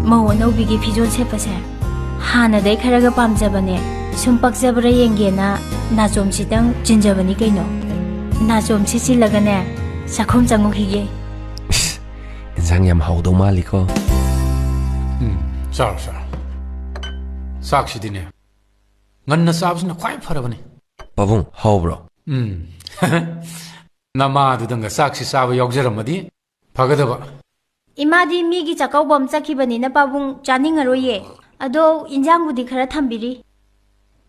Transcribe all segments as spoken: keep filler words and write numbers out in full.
ꯃꯧ ꯑꯅꯧꯕꯤꯒꯤ ꯐꯤꯖꯣꯜ ꯁꯦꯠꯄꯁꯦ ꯍꯥꯟꯅꯗꯩ ꯈꯔꯒ ꯄꯥꯝꯖꯕꯅꯦ꯫ ꯁꯨꯝ ꯄꯛꯆꯕ꯭ꯔꯥ ꯌꯦꯡꯒꯦꯅ ꯅꯥꯆꯣꯝꯁꯤꯇꯪ ꯆꯤꯟꯖꯕꯅꯤ ꯀꯩꯅꯣ꯫ ꯅꯥꯆꯣꯝꯁꯤ ꯆꯤꯜꯂꯒꯅꯦ, ꯆꯥꯛꯈꯨꯝ ꯆꯪꯉꯨꯈꯤꯒꯦ꯫ ꯏꯁ, ꯏꯟꯁꯥꯡ ꯌꯥꯝ ꯍꯥꯎꯗꯧ ꯃꯥꯜꯂꯤꯀꯣ꯫ ꯎꯝ, ꯆꯥꯔꯣ, ꯆꯥꯔꯣ꯫ ꯆꯥꯛꯁꯤꯗꯤꯅꯦ, ꯉꯟꯅ ꯆꯥꯕꯁꯤꯅ ꯈ꯭ꯋꯥꯏ ꯐꯔꯕꯅꯤ꯫ ꯄꯥꯕꯨꯡ, ꯍꯥꯎꯕ꯭ꯔꯣ? ꯎꯝ꯫ ꯅꯃꯥꯗꯨꯗꯪꯒ ꯆꯥꯛꯁꯤ ꯆꯥꯕ ꯌꯥꯎꯖꯔꯝꯃꯗꯤ ꯐꯒꯗꯕ꯫ ꯏꯃꯥꯗꯤ ꯃꯤꯒꯤ ꯆꯥꯛꯀꯧꯕ ꯑꯃ ꯆꯠꯈꯤꯕꯅꯤꯅ ꯄꯥꯕꯨꯡ ꯆꯥꯅꯤꯡꯉꯔꯣꯏꯌꯦ꯫ ꯑꯗꯣ ꯏꯟꯖꯥꯡꯕꯨꯗꯤ ꯈꯔ ꯊꯝꯕꯤꯔꯤ꯫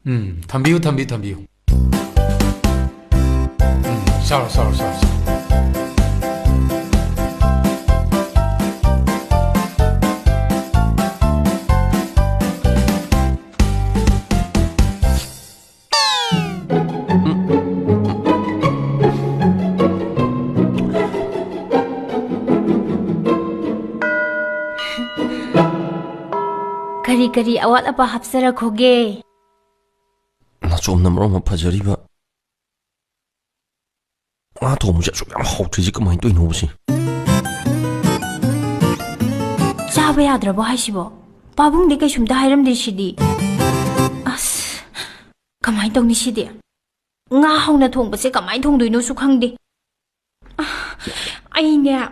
ꯎꯝ, ꯊꯝꯕꯤꯌꯨ, ꯊꯝꯕꯤꯌꯨ, ꯊꯝꯕꯤꯌꯨ꯫ ꯎꯝ, ꯆꯥꯔꯣ, ꯆꯥꯔꯣ, ꯆꯥꯔꯣ, ꯆꯥꯔꯣ꯫ ꯀꯔꯤ ꯀꯔꯤ ꯑꯋꯥꯠ ꯑꯄꯥ ꯍꯥꯞꯆꯔꯛꯈꯣꯒꯦ? ꯅꯥꯆꯣꯝꯅ ꯃꯔꯣꯟ ꯑꯃ ꯐꯖꯔꯤꯕ꯫ ꯉꯥ ꯊꯣꯡꯕꯁꯦ ꯑꯁꯨꯛ ꯌꯥꯝ ꯍꯥꯎꯇ꯭ꯔꯤꯁꯦ ꯀꯃꯥꯏꯅ ꯇꯧꯔꯤꯅꯣꯕ ꯁꯤ? ꯆꯥꯕ ꯌꯥꯗ꯭ꯔꯕꯣ ꯍꯥꯏꯁꯤꯕꯣ? ꯄꯥꯕꯨꯡꯗꯤ ꯀꯩꯁꯨꯝꯇ ꯍꯥꯏꯔꯝꯗꯦ ꯁꯤꯗꯤ꯫ ꯑꯁ, ꯀꯃꯥꯏꯅ ꯇꯧꯅꯤ ꯁꯤꯗꯤ? ꯉꯥ ꯍꯥꯎꯅ ꯊꯣꯡꯕꯁꯦ ꯀꯃꯥꯏꯅ ꯊꯣꯡꯗꯣꯏꯅꯣꯁꯨ ꯈꯪꯗꯦ꯫ ꯑ, ꯑꯩꯅꯦ, ꯑ,